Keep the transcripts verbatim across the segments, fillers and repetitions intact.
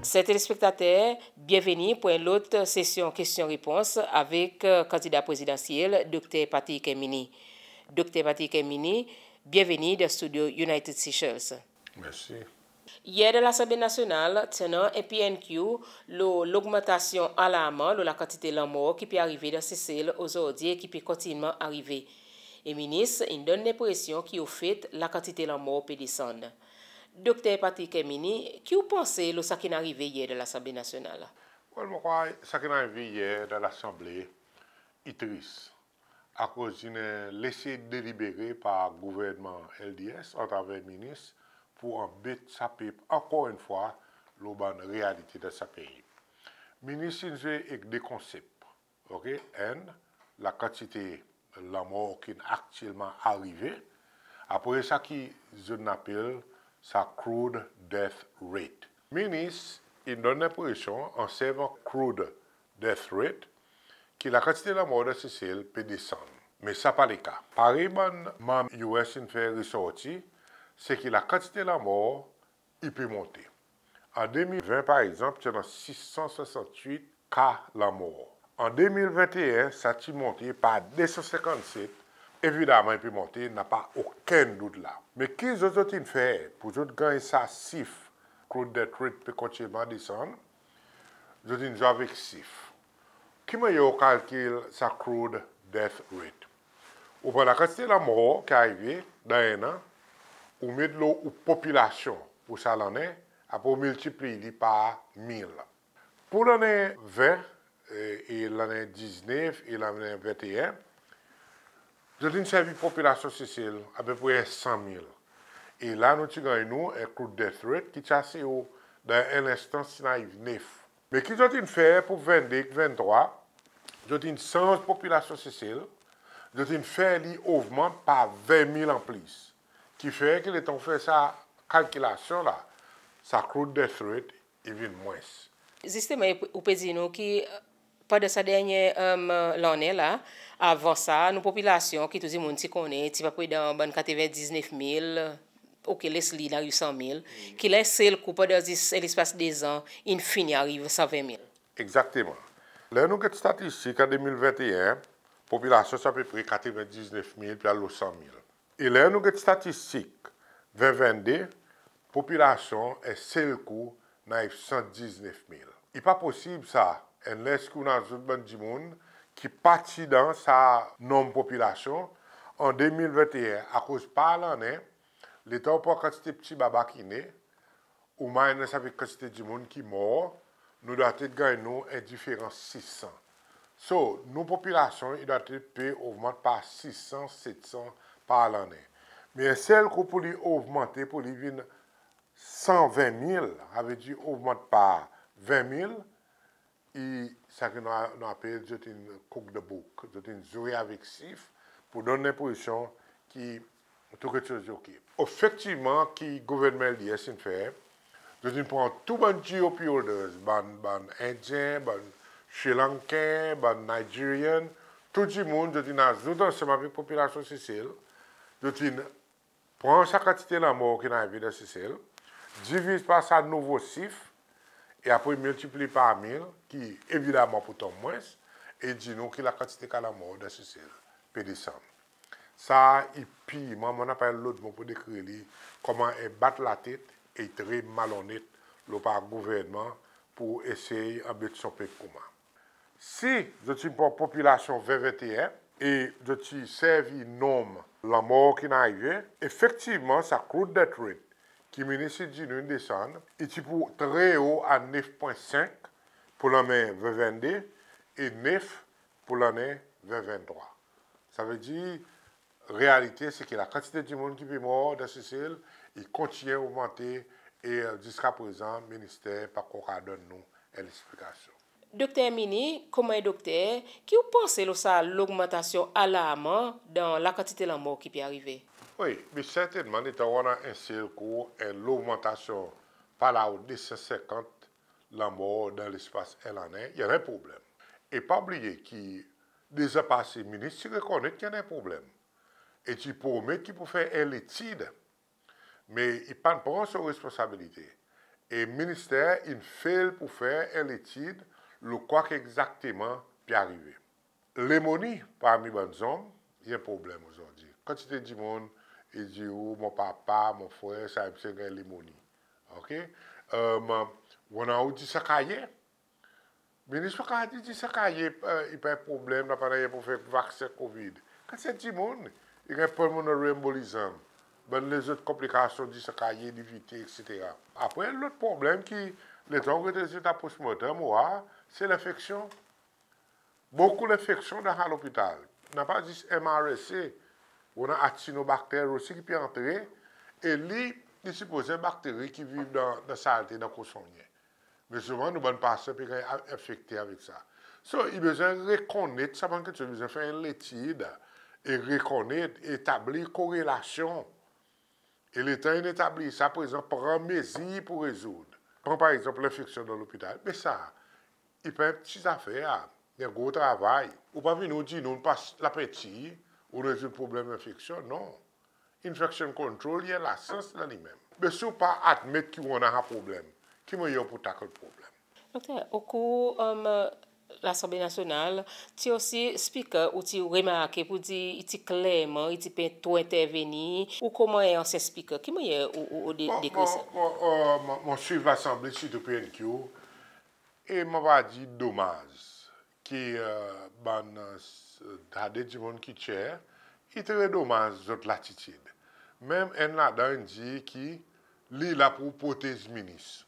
Ser telespektater, byenveni pour en lot sesyon kestyon-repons avek kandida prezidansyel, Dokter Patrick Herminie. Dokter Patrick Herminie, byenveni dan stidyo United Seychelles. Mersi. Yer dan Lasanble Nasyonal ti annan en PNQ lo logmantasyon alarman lo lakantite lanmor ki pe arive dan Sesel ozordi e ki pe kontinyelman arive. E Minis in donn lenpresyon ki ofet lakantite lanmor pe desann. Dokter Patrick Herminie, ki ou panse lo sa ki'n arive yer dan Lasanble Nasyonal? Well, mon krwar sa ki'n arive yer dan Lasanble i tris, akoz in lese delibere par gouvernman LDS atraver Minis pour anbet sa pep ankor enn fwa lo bann realite dan sa pei. Minis in zwe ek de konsep, ok? Enn, lakantite lanmor ki'n aktyelman arive. Apre sa ki zot in apel sa crude death rate. Minis in donn lenpresyon an servan crude death rate ki lakantite lanmor dan Sesel pe desann. Me sa pa leka. Parey bann manm US in fer resorti, se ki lakantite lanmor i pe monte. An de mil ven, par egzanp, ti annan sis san swasannwit ka lanmor. An de mil venteen, sa ti monte par de san senkannset. Evidaman, i pe monte, napa okenn dout la. Me ki zot, zot in fer pour zot ganny sa sif crude death rate pe kontinyelman desann? Zot in zwe avek sif. Ki mannyer ou kalkil sa crude death rate? Ou pran lakantite lanmor ki arive dan enn an, ou met lo ou popilasyon pour sa lannen, apre ou miltipliy li par mil. Pour lannen ven, e, e lannen diznef, e lannen venteen, zot in servi popilasyon Sesel apepre san mil. E la nou ti ganny nou en crude death rate ki ti ase o dan en lenstan ti arive nef. Me ki zot in fer pour vennde, venntrwa, zot in sanz popilasyon Sesel, zot in fer li ogmant par ven mil anplis. Ki fer ki letan ou fer sa kalkilasyon la, sa crude death rate i vin mwens. Zisteman, ou pe dir nou ki, e, pandan sa dernyen, e, lannen la, avan sa, nou popilasyon ki tou dimoun ti konnen, ti apepre dan bann katreven diznef mil, ok, les li ariv san mil, ki la en sel kou pandan zis en lespas dezan, in fini ariv san ven mil. Egzakteman. Ler nou get statistik an de mil venteen, popilasyon ti apepre katreven diznef mil, pe al lo san mil. E ler nou get statistik ven vennde, popilasyon en sel kou in ariv san diznef mil. I pa posib sa, unless ki ou'n azout bann dimoun ki pa ti dan sa nonm popilasyon an de mil venteen, akoz par lannen, letan ou pran kantite pti baba ki ne, ou minus avek kantite dimoun ki mor, nou dwatet ganny nou en diferans sis san. So, nou popilasyon i dwatet pe ogmant par sis san, set san par lannen. Me en sel kou pour li ogmante, pour li vin san ven mil, savedir ogmant par ven mil, e sa ki nou, nou apel zot in cook the book, zot in zwe avek sif pour donn lenpresyon ki tou keksoz i ok. Efektivman, ki gouvernman LDS in fer, zot in pran tou bann GOP holders, bann, bann Endyen, bann Sri Lankan, bann Nigerian, tou dimoun, zot in azout ansanm avek popilasyon Sesel, zot in pran sa kantite lanmor ki'n arive dan Sesel, diviz par sa nouvo sif, e apre miltipliy par mil, ki evidaman pou tonm mwens, e dir nou ki lakantite ka lanmor dan Sesel pe desann. Sa i pirman, mon napa lot mo pour dekrir li, konman en bat latet e tre malonnet lo par gouvernman pour esey anbet son pep koumsa. Si zot ti pran popilasyon ven venteen e zot ti servi nonm lanmor ki'n arive, efektivman, sa crude death rate ki minis i dir nou in desann, i ti pou tre o a nef pwen senk pour lannen ven vennde e nef pour lannen ven venntrwa. Savedir, realite se ki lakantite dimoun ki pe mor dan Sesel i kontinyen ogmante e, e, ziska prezan, Minister pa ankor kapab donn nou en leksplikasyon. Dokter Herminie, konman en dokter, ki ou panse lo sa logmantasyon alarman dan lakantite lanmor ki pe arive? Wi, me sertennman, letan ou annan en sel kou en logmantasyon par lao de san senkant lanmor dan lespas en lannen, i annan en problenm. E pa bliye ki dezan pase, minis ti rekonnet ki i annan en problenm e ti promet ki pou fer en letid, me i pa'n pran son responsabilite. E Minister in fail pour fer en letid lo kwa ki egzakteman pe arive. Lemoni parmi bann zonm i en problenm ozordi. Kantite dimoun i dir ou, mon papa, mon frer, sa msye ganny lemoni. OK? Ou annan ou Disan Kaye. Minis pa kapab dir Disan Kaye i pa en problenm, napa nanryen pour fer vaksen COVID. Kantite dimoun i ganny pulmonary embolism, bann lezot konplikasyon Disan Kaye, D V T, et cetera. Apre, lot problenm ki letan ou get rezilta postmortem ou war, se lenfeksyon. Bokou lenfeksyon dan sa lopital. Napa zis M R S A, ou annan Acinetobacter osi ki pe antre, e li, li sipoze en bakteri ki viv dan, dan salte, dan kosonnyen. Me souvan nou bann pasyan pe ganny a-, enfekte avek sa. So, i bezwen rekonnet sa bann keksoz, i bezwen fer en letid e rekonnet, etablir korelasyon. E letan in etablir sa, prezan pran mezir pour rezoud. Pran par egzanp lenfeksyon dan lopital. Me sa, i pa en pti zafer, i en gro travay. Ou pa vini ou dir nou, nou pas lapentir, ou rezoud problenm lenfeksyon, non. Infection control i en lasyans dan li menm. Me si ou pa admet ki ou annan sa problenm, ki mannyer ou pou tackle problenm? Dokter, okour, em, Lasanble Nasyonal, ti osi Speaker ou ti remarke pour dir i ti klerman, i ti pe tro entervenir, ou konman en ansyen Speaker, ki mannyer ou, ou, ou de-, dekrir sa? Mon, mon, mon, mon swiv Lasanble, sirtou P N Q, e mon ava dir domaz ki, e, bann, e, sa de dimoun ki chair, i tre domaz zot latitid. Menm enn ladan in dir ki li la pour protez minis.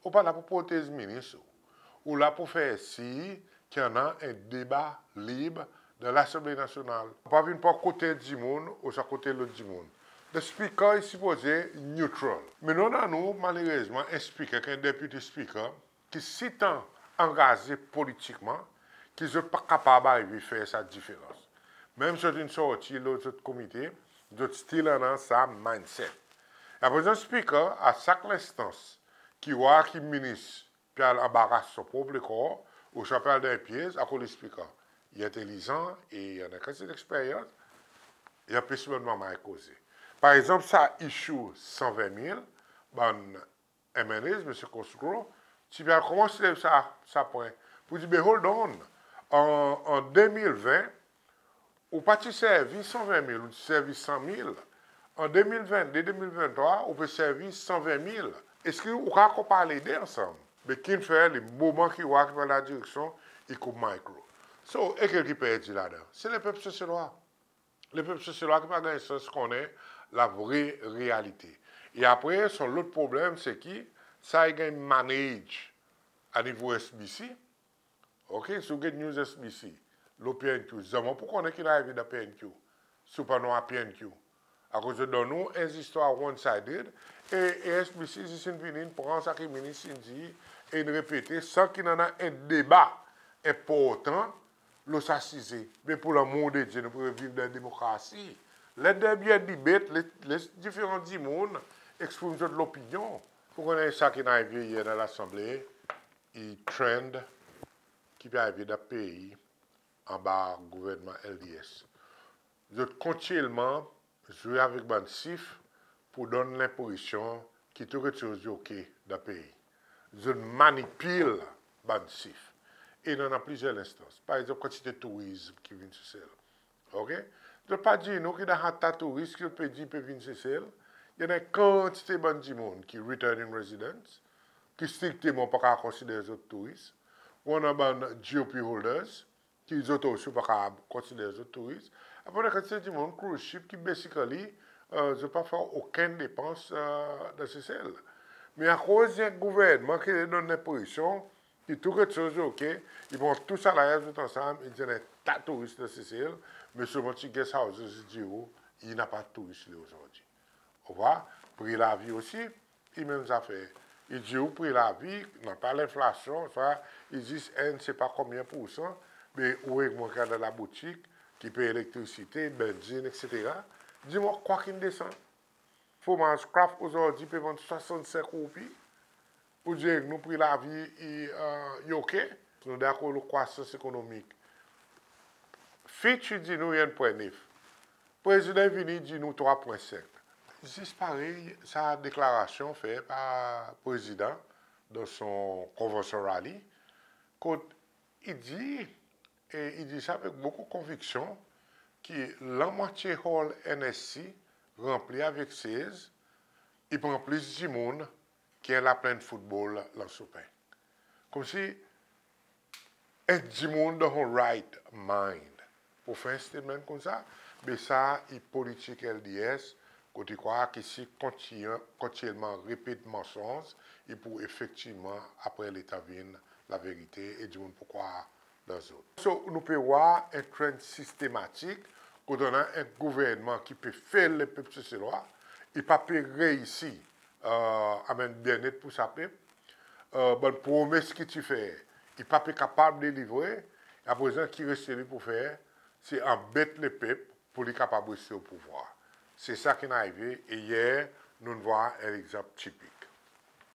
Ou pa la pour protez minis ou. Ou la pour fer sir ki annan en deba lib dan Lasanble Nasyonal. Ou pa vin pran kote dimoun ouswa kote lot dimoun. The Speaker i sipoze neutral. Me nou annan nou, malerezman, en Speaker, ki en Deputy Speaker, ki sitan angaze politikman, ki zot pa kapab arive fer sa diferans. Menm si zot in sorti lo zot komite, zot still annan sa mindset. E apre, zot Speaker, a sak lenstans ki war ki minis pe al anbaras son prop lekor, ouswa pe al dan en pyez, akoz li Speaker, i entelizan e i annan kantite leksperyans, i anpes bann manmay koze. Par egzanp, sa issue san ven mil, bann M N As, Msye Cosgrow, ti pe al konmans lev sa, sa pwen pour dir, be hold on, an, an de mil ven, ou pa ti servi san ven mil, ou ti servi san mil. An de mil venn de, de mil venn trwa, ou pe servi san ven mil. Eski ou kapab konpar lede ansanm? Be ki'n fer, le moman ki war ki pa dan direksyon, i koup mikro. So, e ki ki perdi ladan? Se lepep Seselwa. Lepep Seselwa ki pa ganny sans konnen lavre realite. E apre, son lot problenm, se ki sa i ganny manage a nivo S B C. OK, si ou get news S B C lo P N Q, zanmen ou pou konnen ki'n arive dan P N Q si ou pa annan P N Q. Akoz zot donn ou en zistwar one-sided, e, e S B C zis in vini, in pran sa ki minis in dir, e in repete, san ki'n annan en deba enportan lo sa size. Me pour lanmour de Dye, nou pou viv dan demokrasi. Let there be a debate, let, let diferan dimoun eksprim zot lopinyon. Ou konnen sa ki'n arive yer dan Lasanble, i trend ki pe arive dan pei anba gouvernman L D S. Zot kontinyelman zwe avek bann sif pour donn lenpresyon ki tou keksoz i OK dan pei. Zot manipil bann sif. E i annan plizyer lenstans. Par egzanp, kantite touris ki vin Sesel. OK? Zot pa dir nou ki dan sa ta touris ki zot pe dir pe vin Sesel, i annan kantite bann dimoun ki returning residents, ki strikteman pa kapab konsider zot touris. Ou annan bann G O P holders, ki zot osi pa kapab konsider zot touris. Apre, annan kantite dimoun cruise ship ki basically, e, zot pa fer okenn depans, e, dan Sesel. Me akoz i en gouvernman ki donn lenpresyon ki tou keksoz OK, i pran tou sa larzan zot ansanm, i dir annan ta touris dan Sesel, me selman ti guest houses i dir ou, i napa touris li ozordi. Ou war, pri lavi osi, i menm zafer. I dir ou pri lavi, napa lenflasyon, sa, i zis enn sepa konbyen poursan, be ou ek mwan ki al dan laboutik, ki pey elektrisite, benzin, et cetera. Dir mwan kwa ki'n desann? Fromaz Kraft ozordi pe vann swasannsenk roupi. Ou dir ek nou pri lavi i, e, i OK? Nou dakor lo krwasans ekonomik. Fitch i dir nou i enn pwen nef. Prezidan i vini i dir nou trwa pwen senk. Zis parey sa deklarasyon fer par Prezidan, dan son konvansyon rally, kot i dir, e i dir sa avek bokou konviksyon, ki lanmwatye hall NSC ranpli avek sez, i pran plis dimoun ki en laplenn foutbol Anse Aux Pins. Konmsi en dimoun dan son right mind pour fer en statement koumsa, be sa i politik LDS, kot i krwar ki si i kontinyen, kontinyelman repet mansonz, i pour efektivman apre letan vin laverite e dimoun pour krwar dan zot. So, nou pe war en trend sistematik, kot annan en gouvernman ki pe fail lepep Seselwa, i pa pe reisi, e, amenn byennet pour sa pep, e, bann promes ki ti fer, i pa pe kapab delivre, e aprezan ki reste li pour fer, se anbet lepep pour li kapab reste o pouvwar. Se sa ki'n arive, e yer nou'n war en legzanp tipik.